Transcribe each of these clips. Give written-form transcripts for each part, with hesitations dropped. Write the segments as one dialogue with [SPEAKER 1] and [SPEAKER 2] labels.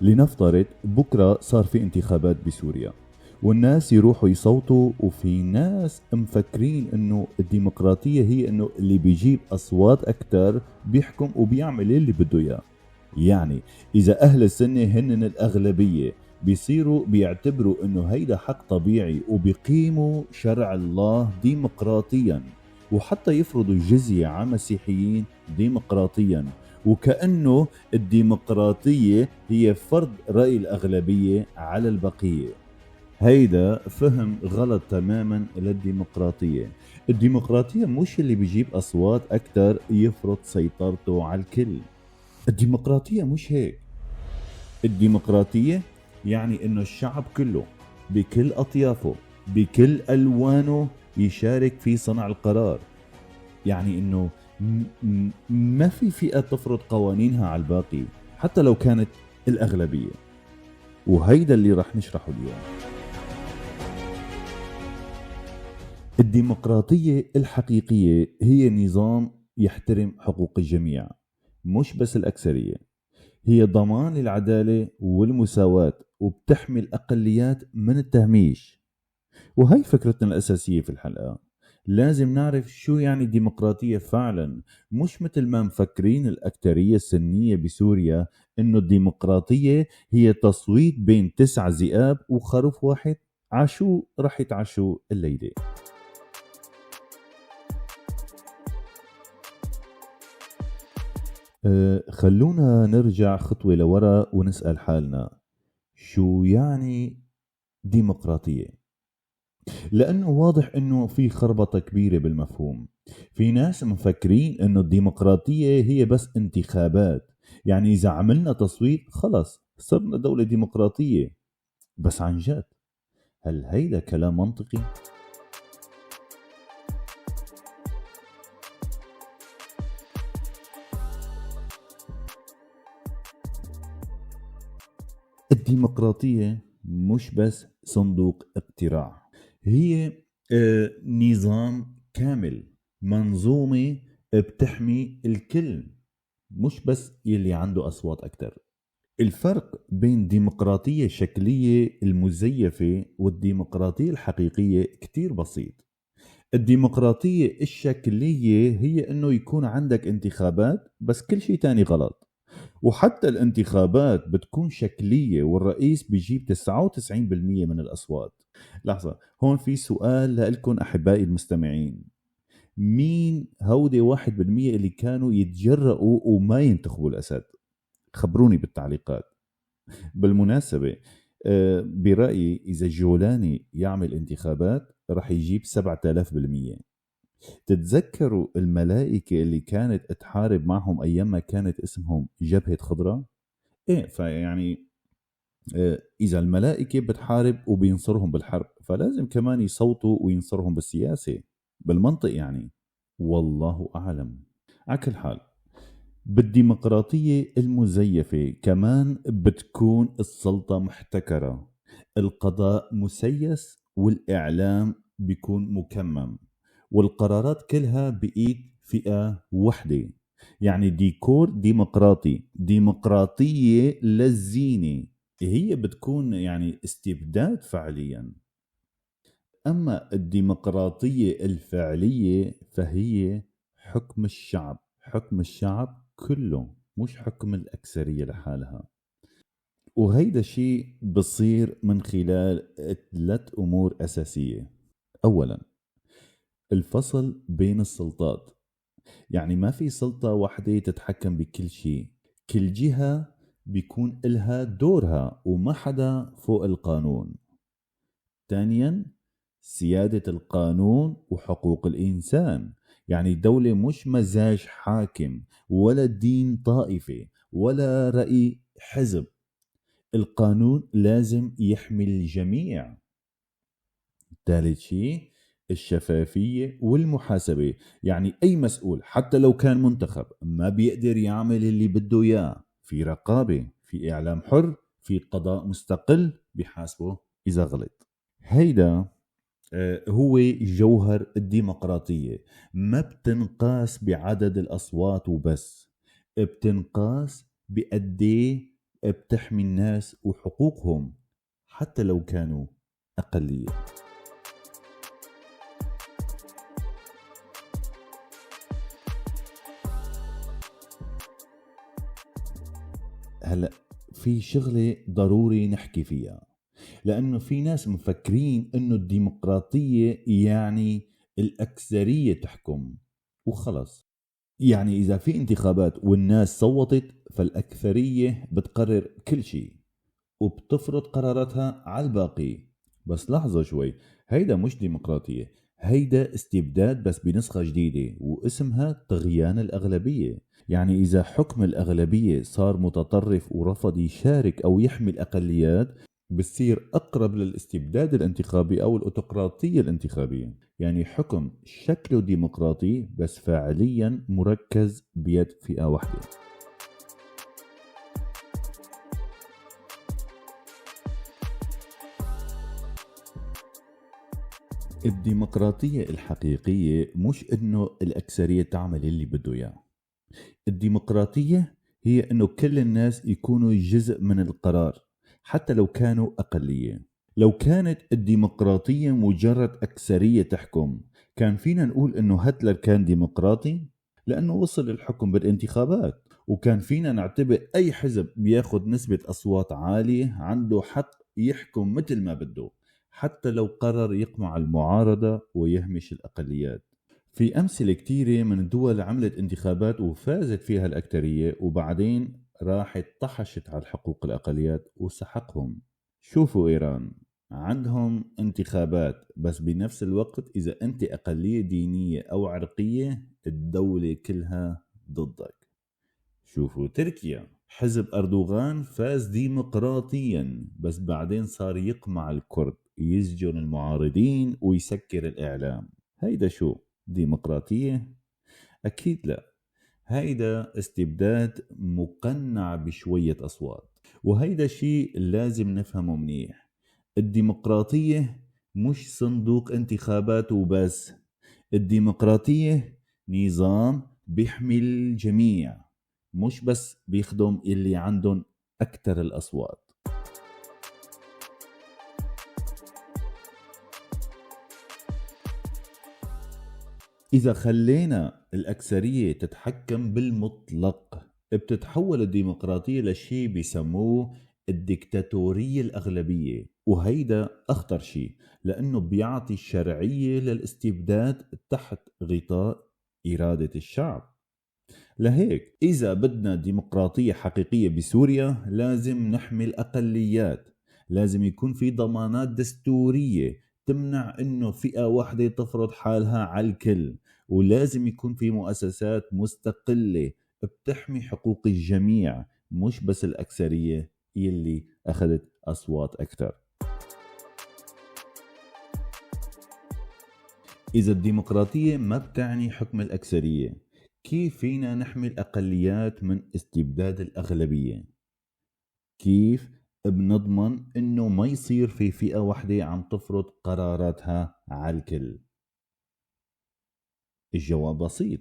[SPEAKER 1] لنفترض بكرة صار في انتخابات بسوريا والناس يروحوا يصوتوا، وفي ناس مفكرين انه الديمقراطية هي انه اللي بيجيب اصوات اكتر بيحكم وبيعمل اللي بده اياه. يعني اذا اهل السنة هن الاغلبية بيصيروا بيعتبروا انه هيدا حق طبيعي وبيقيموا شرع الله ديمقراطيا، وحتى يفرضوا الجزية على مسيحيين ديمقراطيا، وكأنه الديمقراطية هي فرض رأي الأغلبية على البقية. هيدا فهم غلط تماما للديمقراطية. الديمقراطية مش اللي بيجيب أصوات أكتر يفرض سيطرته على الكل. الديمقراطية مش هيك. الديمقراطية يعني إنه الشعب كله بكل أطيافه بكل ألوانه يشارك في صنع القرار. يعني إنه ما في فئة تفرض قوانينها على الباقي حتى لو كانت الأغلبية. وهيدا اللي رح نشرحه اليوم. الديمقراطية الحقيقية هي نظام يحترم حقوق الجميع، مش بس الأكثرية. هي ضمان للعدالة والمساواة وبتحمي الأقليات من التهميش. وهي فكرتنا الأساسية في الحلقة. لازم نعرف شو يعني ديمقراطية فعلا، مش مثل ما مفكرين الأكثرية السنية بسوريا إنه الديمقراطية هي تصويت بين 9 ذئاب وخروف واحد عشو رح يتعشوا الليلة. خلونا نرجع خطوة لورا ونسأل حالنا شو يعني ديمقراطية، لأنه واضح أنه في خربطة كبيرة بالمفهوم. في ناس مفكرين أنه الديمقراطية هي بس انتخابات، يعني إذا عملنا تصويت خلص صرنا دولة ديمقراطية. بس عن جد هل هيدا كلام منطقي؟ الديمقراطية مش بس صندوق اقتراع، هي نظام كامل، منظومة بتحمي الكل، مش بس يلي عنده أصوات أكتر. الفرق بين ديمقراطية شكلية المزيفة والديمقراطية الحقيقية كتير بسيط. الديمقراطية الشكلية هي أنه يكون عندك انتخابات بس كل شيء تاني غلط، وحتى الانتخابات بتكون شكلية والرئيس بيجيب 99% من الأصوات. لحظة، هون في سؤال لكم أحبائي المستمعين، مين هودي 1% اللي كانوا يتجرؤوا وما ينتخبوا الأسد؟ خبروني بالتعليقات. بالمناسبة برأيي إذا الجولاني يعمل انتخابات رح يجيب 7000%. تتذكروا الملائكة اللي كانت تحارب معهم أيام ما كانت اسمهم جبهة خضراء؟ إيه، فيعني إذا الملائكة بتحارب وبينصرهم بالحرب فلازم كمان يصوتوا وينصرهم بالسياسة، بالمنطق يعني. والله أعلم. على كل حال بالديمقراطية المزيفة كمان بتكون السلطة محتكرة، القضاء مسيس، والإعلام بيكون مكمم، والقرارات كلها بإيد فئة وحدة. يعني ديكور ديمقراطي، ديمقراطية للزينة، هي بتكون يعني استبداد فعليا. أما الديمقراطية الفعلية فهي حكم الشعب، حكم الشعب كله، مش حكم الأكثرية لحالها. وهيدا الشيء بصير من خلال 3 أمور أساسية. أولا، الفصل بين السلطات، يعني ما في سلطة واحدة تتحكم بكل شيء، كل جهة بيكون إلها دورها وما حدا فوق القانون. ثانيا، سيادة القانون وحقوق الإنسان، يعني الدولة مش مزاج حاكم ولا دين طائفي ولا رأي حزب، القانون لازم يحمي الجميع. ثالث شيء، الشفافية والمحاسبة، يعني أي مسؤول حتى لو كان منتخب ما بيقدر يعمل اللي بده إياه، في رقابة، في إعلام حر، في قضاء مستقل بيحاسبه إذا غلط. هيدا هو جوهر الديمقراطية، ما بتنقاس بعدد الأصوات وبس، بتنقاس بقديه بتحمي الناس وحقوقهم حتى لو كانوا أقلية. هلأ في شغلة ضروري نحكي فيها، لأنه في ناس مفكرين إنه الديمقراطية يعني الأكثرية تحكم وخلص. يعني إذا في انتخابات والناس صوتت فالأكثرية بتقرر كل شيء وبتفرض قراراتها على الباقي. بس لحظة شوي، هيدا مش ديمقراطية، هيدا استبداد بس بنسخة جديدة واسمها طغيان الأغلبية. يعني إذا حكم الأغلبية صار متطرف ورفض يشارك أو يحمي الأقليات، بتصير أقرب للاستبداد الانتخابي أو الأوتقراطية الانتخابية. يعني حكم شكله ديمقراطي بس فعليا مركز بيد فئة واحدة. الديمقراطية الحقيقية مش إنه الأكثرية تعمل اللي بده إياه. الديمقراطية هي إنه كل الناس يكونوا جزء من القرار حتى لو كانوا أقلية. لو كانت الديمقراطية مجرد أكثرية تحكم، كان فينا نقول إنه هتلر كان ديمقراطي لأنه وصل للحكم بالانتخابات، وكان فينا نعتبر أي حزب بياخد نسبة أصوات عالية عنده حق يحكم مثل ما بده، حتى لو قرر يقمع المعارضة ويهمش الأقليات. في أمثلة كتيرة من دول عملت انتخابات وفازت فيها الأكثرية وبعدين راحت طحشت على حقوق الأقليات وسحقهم. شوفوا إيران، عندهم انتخابات بس بنفس الوقت إذا أنت أقلية دينية أو عرقية الدولة كلها ضدك. شوفوا تركيا، حزب أردوغان فاز ديمقراطيا بس بعدين صار يقمع الكرد، يسجن المعارضين ويسكر الإعلام. هيدا شو ديمقراطية؟ أكيد لا، هيدا استبداد مقنع بشوية أصوات. وهيدا شيء لازم نفهمه منيح، الديمقراطية مش صندوق انتخابات وبس، الديمقراطية نظام بيحمي الجميع، مش بس بيخدم اللي عندهم أكثر الأصوات. إذا خلينا الأكثرية تتحكم بالمطلق بتتحول الديمقراطية لشيء بيسموه الديكتاتورية الأغلبية، وهيدا أخطر شيء لأنه بيعطي الشرعية للاستبداد تحت غطاء إرادة الشعب. لهيك إذا بدنا ديمقراطية حقيقية بسوريا لازم نحمي الأقليات، لازم يكون في ضمانات دستورية تمنع إنه فئة واحدة تفرض حالها على الكل، ولازم يكون في مؤسسات مستقلة بتحمي حقوق الجميع مش بس الأكثرية يلي أخذت أصوات أكثر. إذا الديمقراطية ما بتعني حكم الأكثرية، كيف فينا نحمي الأقليات من استبداد الأغلبية؟ كيف بنضمن إنه ما يصير في فئة واحدة عم تفرض قراراتها على الكل؟ الجواب بسيط،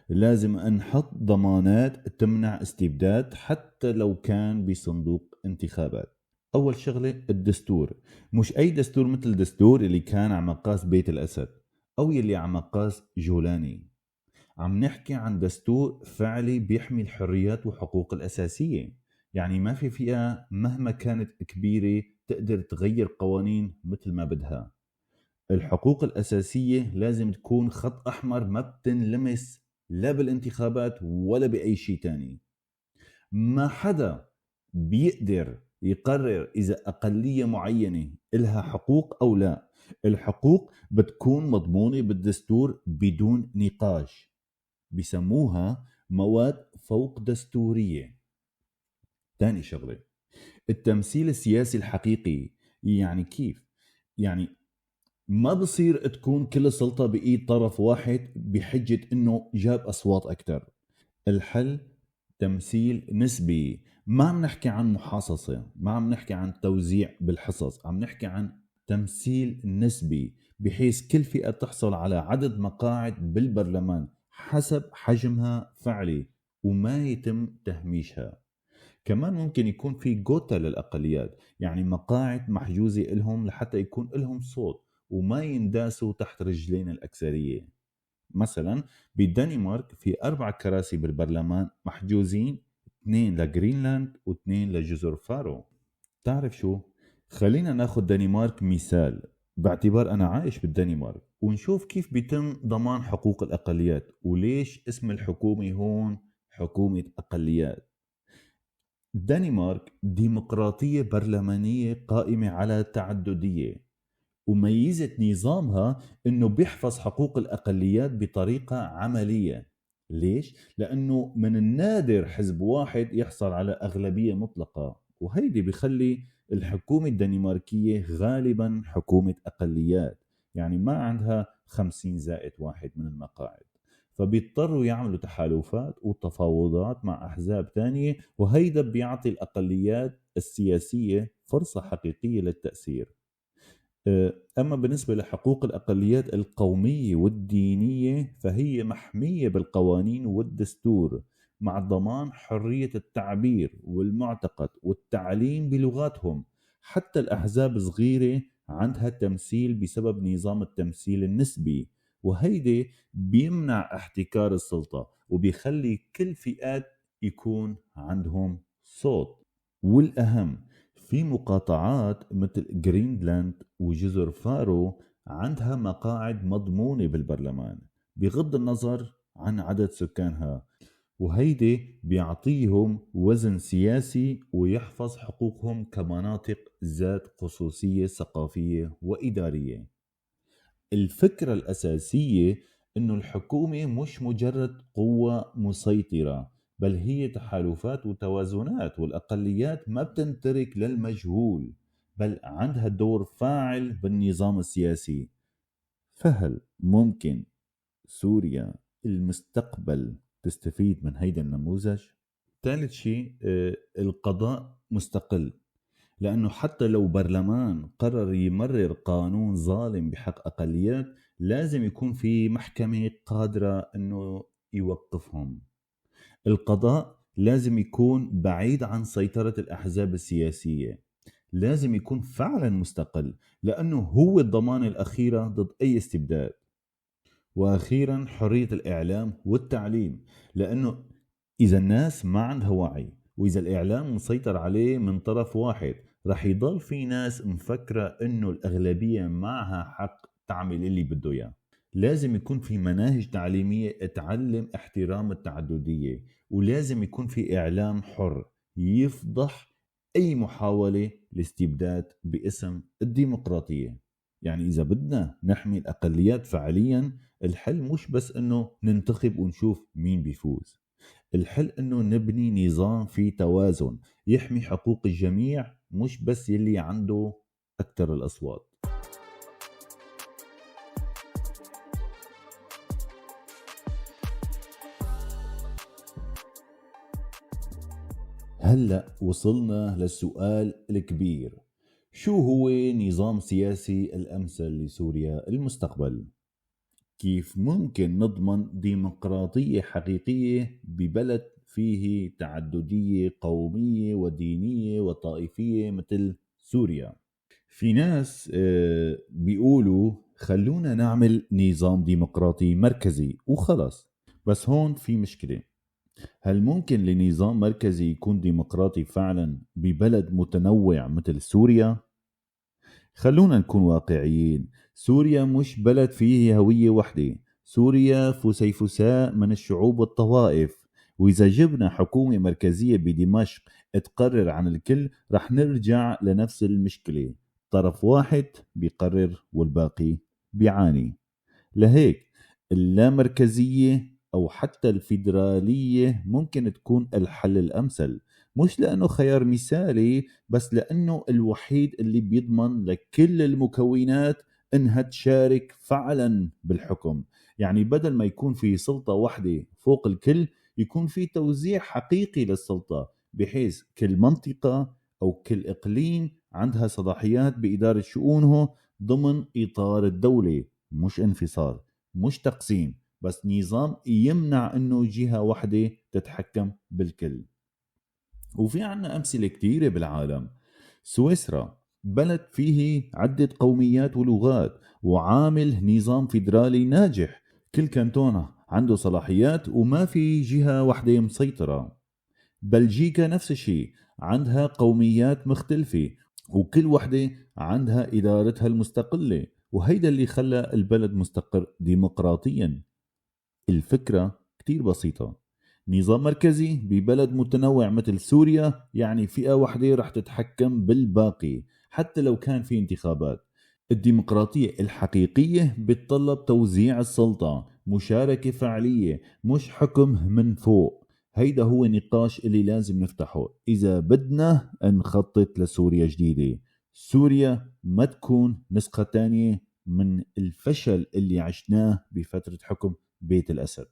[SPEAKER 1] لازم نحط ضمانات تمنع استبداد حتى لو كان بصندوق انتخابات. أول شغلة الدستور، مش أي دستور مثل دستور اللي كان على مقاس بيت الأسد أو يلي على مقاس جولاني. عم نحكي عن دستور فعلي بيحمي الحريات وحقوق الأساسية، يعني ما في فئة مهما كانت كبيرة تقدر تغير قوانين مثل ما بدها. الحقوق الأساسية لازم تكون خط أحمر ما بتنلمس لا بالانتخابات ولا بأي شيء تاني. ما حدا بيقدر يقرر إذا أقلية معينة إلها حقوق أو لا. الحقوق بتكون مضمونة بالدستور بدون نقاش، بيسموها مواد فوق دستورية. تاني شغلة التمثيل السياسي الحقيقي، يعني كيف؟ يعني ما بصير تكون كل السلطة بإيد طرف واحد بحجة إنه جاب أصوات أكتر. الحل تمثيل نسبي، ما عم نحكي عن محاصصة، ما عم نحكي عن توزيع بالحصص، عم نحكي عن تمثيل نسبي بحيث كل فئة تحصل على عدد مقاعد بالبرلمان حسب حجمها فعلي وما يتم تهميشها. كمان ممكن يكون في كوتا للأقليات، يعني مقاعد محجوزة إلهم لحتى يكون إلهم صوت وما ينداسوا تحت رجلين الأكثرية. مثلا بالدنمارك في 4 كراسي بالبرلمان محجوزين، 2 لجرينلاند و2 لجزر فارو. تعرف شو؟ خلينا ناخد دنمارك مثال، باعتبار أنا عايش بالدنمارك، ونشوف كيف بيتم ضمان حقوق الأقليات وليش اسم الحكومة هون حكومة أقليات. الدنمارك ديمقراطية برلمانية قائمة على التعددية، وميزة نظامها إنه بيحفظ حقوق الأقليات بطريقة عملية. ليش؟ لأنه من النادر حزب واحد يحصل على أغلبية مطلقة، وهيدي بيخلي الحكومة الدنماركية غالبا حكومة أقليات، يعني ما عندها 50+1 من المقاعد، فبيضطروا يعملوا تحالفات وتفاوضات مع أحزاب تانية، وهيدا بيعطي الأقليات السياسية فرصة حقيقية للتأثير. أما بالنسبة لحقوق الأقليات القومية والدينية فهي محمية بالقوانين والدستور، مع ضمان حرية التعبير والمعتقد والتعليم بلغاتهم. حتى الأحزاب الصغيرة عندها تمثيل بسبب نظام التمثيل النسبي، وهيدي بيمنع احتكار السلطة وبيخلي كل فئات يكون عندهم صوت. والأهم، في مقاطعات مثل جرينلاند وجزر فارو عندها مقاعد مضمونة بالبرلمان بغض النظر عن عدد سكانها، وهيدي بيعطيهم وزن سياسي ويحفظ حقوقهم كمناطق ذات خصوصية ثقافية وإدارية. الفكرة الأساسية إنه الحكومة مش مجرد قوة مسيطرة، بل هي تحالفات وتوازنات، والأقليات ما بتنترك للمجهول، بل عندها دور فاعل بالنظام السياسي. فهل ممكن سوريا المستقبل تستفيد من هيدا النموذج؟ ثالث شيء، القضاء مستقل، لأنه حتى لو برلمان قرر يمرر قانون ظالم بحق أقليات لازم يكون في محكمة قادرة أنه يوقفهم. القضاء لازم يكون بعيد عن سيطرة الأحزاب السياسية، لازم يكون فعلا مستقل، لأنه هو الضمان الأخيرة ضد أي استبداد. وأخيرا حرية الإعلام والتعليم، لأنه إذا الناس ما عندها وعي وإذا الإعلام مسيطر عليه من طرف واحد رح يضل في ناس مفكرة إنه الأغلبية معها حق تعمل اللي بده إياه. لازم يكون في مناهج تعليمية تعلم احترام التعددية، ولازم يكون في إعلام حر يفضح أي محاولة لاستبداد باسم الديمقراطية. يعني إذا بدنا نحمي الأقليات فعليا، الحل مش بس إنه ننتخب ونشوف مين بيفوز، الحل إنه نبني نظام فيه توازن يحمي حقوق الجميع، مش بس يلي عنده أكثر الأصوات. هلأ وصلنا للسؤال الكبير، شو هو نظام سياسي الأمثل لسوريا المستقبل؟ كيف ممكن نضمن ديمقراطية حقيقية ببلد فيه تعددية قومية ودينية وطائفية مثل سوريا؟ في ناس بيقولوا خلونا نعمل نظام ديمقراطي مركزي وخلص، بس هون في مشكلة. هل ممكن لنظام مركزي يكون ديمقراطي فعلا ببلد متنوع مثل سوريا؟ خلونا نكون واقعيين، سوريا مش بلد فيه هوية وحدة، سوريا فسيفساء من الشعوب والطوائف، وإذا جبنا حكومة مركزية بدمشق تقرر عن الكل رح نرجع لنفس المشكلة، طرف واحد بيقرر والباقي بيعاني. لهيك اللامركزية أو حتى الفيدرالية ممكن تكون الحل الأمثل، مش لأنه خيار مثالي، بس لأنه الوحيد اللي بيضمن لكل المكونات إنها تشارك فعلا بالحكم. يعني بدل ما يكون في سلطة واحدة فوق الكل، يكون في توزيع حقيقي للسلطة، بحيث كل منطقة أو كل إقليم عندها صلاحيات بإدارة شؤونه ضمن إطار الدولة، مش انفصال، مش تقسيم، بس نظام يمنع إنه جهة واحدة تتحكم بالكل. وفي عنا أمثلة كتيرة بالعالم. سويسرا بلد فيه عدة قوميات ولغات وعامل نظام فيدرالي ناجح، كل كانتون عنده صلاحيات وما في جهة واحدة مسيطرة. بلجيكا نفس الشيء، عندها قوميات مختلفة وكل وحدة عندها إدارتها المستقلة، وهيدا اللي خلى البلد مستقر ديمقراطيا. الفكرة كتير بسيطة، نظام مركزي ببلد متنوع مثل سوريا يعني فئة واحدة رح تتحكم بالباقي حتى لو كان في انتخابات. الديمقراطية الحقيقية بتطلب توزيع السلطة، مشاركة فعلية، مش حكم من فوق. هيدا هو النقاش اللي لازم نفتحه إذا بدنا نخطط لسوريا جديدة. سوريا ما تكون نسخة تانية من الفشل اللي عشناه بفترة حكم بيت الأسد.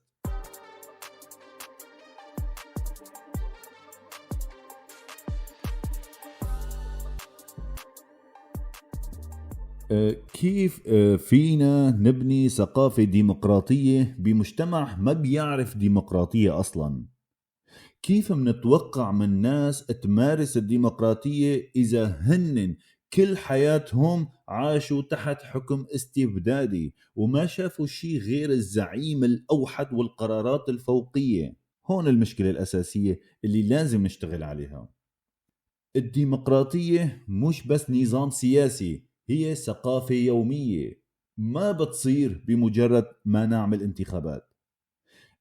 [SPEAKER 1] كيف فينا نبني ثقافة ديمقراطية بمجتمع ما بيعرف ديمقراطية أصلا؟ كيف منتوقع من ناس تمارس الديمقراطية إذا هن كل حياتهم عاشوا تحت حكم استبدادي وما شافوا شيء غير الزعيم الأوحد والقرارات الفوقية؟ هون المشكلة الأساسية اللي لازم نشتغل عليها. الديمقراطية مش بس نظام سياسي، هي ثقافة يومية ما بتصير بمجرد ما نعمل انتخابات.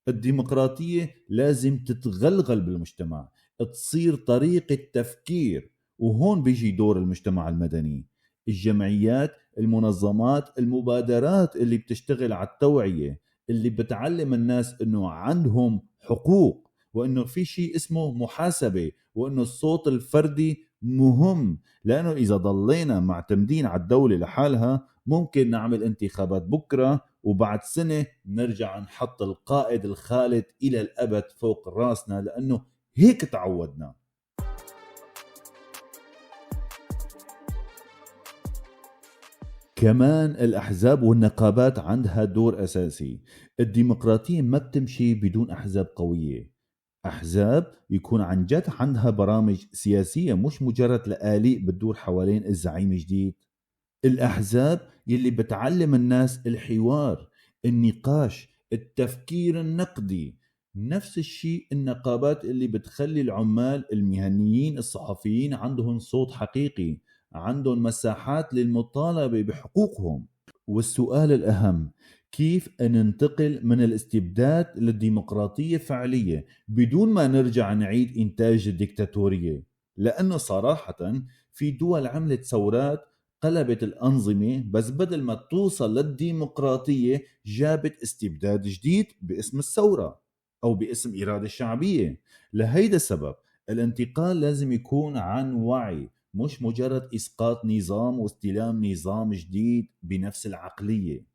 [SPEAKER 1] الديمقراطية لازم تتغلغل بالمجتمع، تصير طريقة تفكير، وهون بيجي دور المجتمع المدني، الجمعيات، المنظمات، المبادرات اللي بتشتغل على التوعية، اللي بتعلم الناس انه عندهم حقوق، وانه في شيء اسمه محاسبة، وانه الصوت الفردي مهم. لأنه إذا ضلينا معتمدين على الدولة لحالها ممكن نعمل انتخابات بكرة وبعد سنة نرجع نحط القائد الخالد إلى الأبد فوق راسنا، لأنه هيك تعودنا. كمان الأحزاب والنقابات عندها دور أساسي. الديمقراطية ما بتمشي بدون أحزاب قوية، أحزاب يكون عن جد عندها برامج سياسية، مش مجرد لآلئ بتدور حوالين الزعيم الجديد. الأحزاب يلي بتعلم الناس الحوار، النقاش، التفكير النقدي. نفس الشيء النقابات اللي بتخلي العمال المهنيين الصحفيين عندهم صوت حقيقي، عندهم مساحات للمطالبة بحقوقهم. والسؤال الأهم، كيف ننتقل من الاستبداد للديمقراطية فعلية بدون ما نرجع نعيد إنتاج الدكتاتورية؟ لأنه صراحة في دول عملت ثورات قلبت الأنظمة، بس بدل ما توصل للديمقراطية جابت استبداد جديد باسم الثورة أو باسم إرادة شعبية. لهيدا السبب الانتقال لازم يكون عن وعي، مش مجرد إسقاط نظام واستلام نظام جديد بنفس العقلية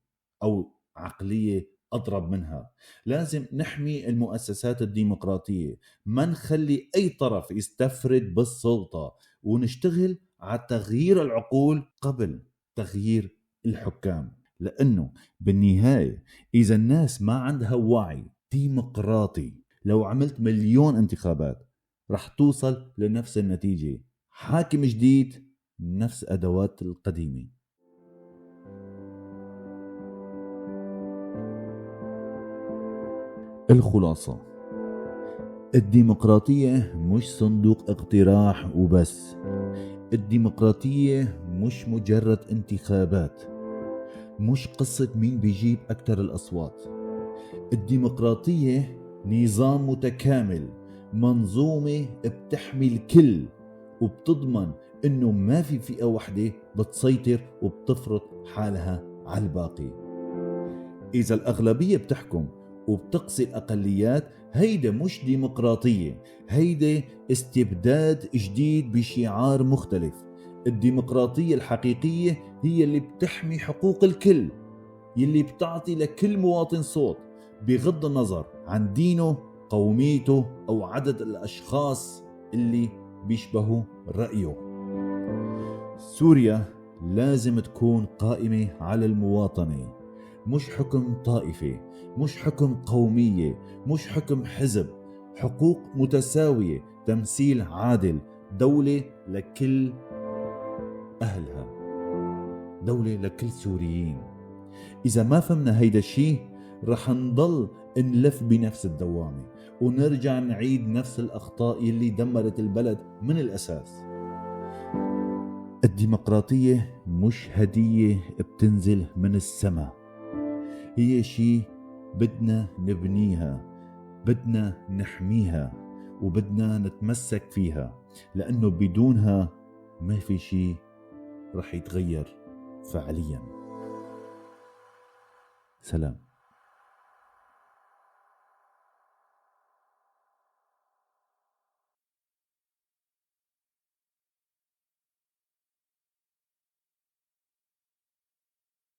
[SPEAKER 1] أو عقلية أضرب منها. لازم نحمي المؤسسات الديمقراطية، ما نخلي أي طرف يستفرد بالسلطة، ونشتغل على تغيير العقول قبل تغيير الحكام. لأنه بالنهاية إذا الناس ما عندها وعي ديمقراطي، لو عملت 1,000,000 انتخابات رح توصل لنفس النتيجة، حاكم جديد نفس أدوات القديمة. الخلاصة، الديمقراطية مش صندوق اقتراح وبس. الديمقراطية مش مجرد انتخابات، مش قصة مين بيجيب أكتر الأصوات. الديمقراطية نظام متكامل، منظومة بتحمي الكل وبتضمن إنه ما في فئة واحدة بتسيطر وبتفرض حالها على الباقي. إذا الأغلبية بتحكم وبتقصي الأقليات، هيدا مش ديمقراطية، هيدا استبداد جديد بشعار مختلف. الديمقراطية الحقيقية هي اللي بتحمي حقوق الكل، اللي بتعطي لكل مواطن صوت بغض النظر عن دينه، قوميته، أو عدد الأشخاص اللي بيشبهوا رأيه. سوريا لازم تكون قائمة على المواطنة، مش حكم طائفي، مش حكم قومية، مش حكم حزب. حقوق متساوية، تمثيل عادل، دولة لكل أهلها، دولة لكل سوريين. إذا ما فهمنا هيدا الشي رح نضل نلف بنفس الدوامة ونرجع نعيد نفس الأخطاء يلي دمرت البلد من الأساس. الديمقراطية مش هدية بتنزل من السما، هي شي بدنا نبنيها، بدنا نحميها، وبدنا نتمسك فيها، لأنه بدونها ما في شي رح يتغير فعليا. سلام.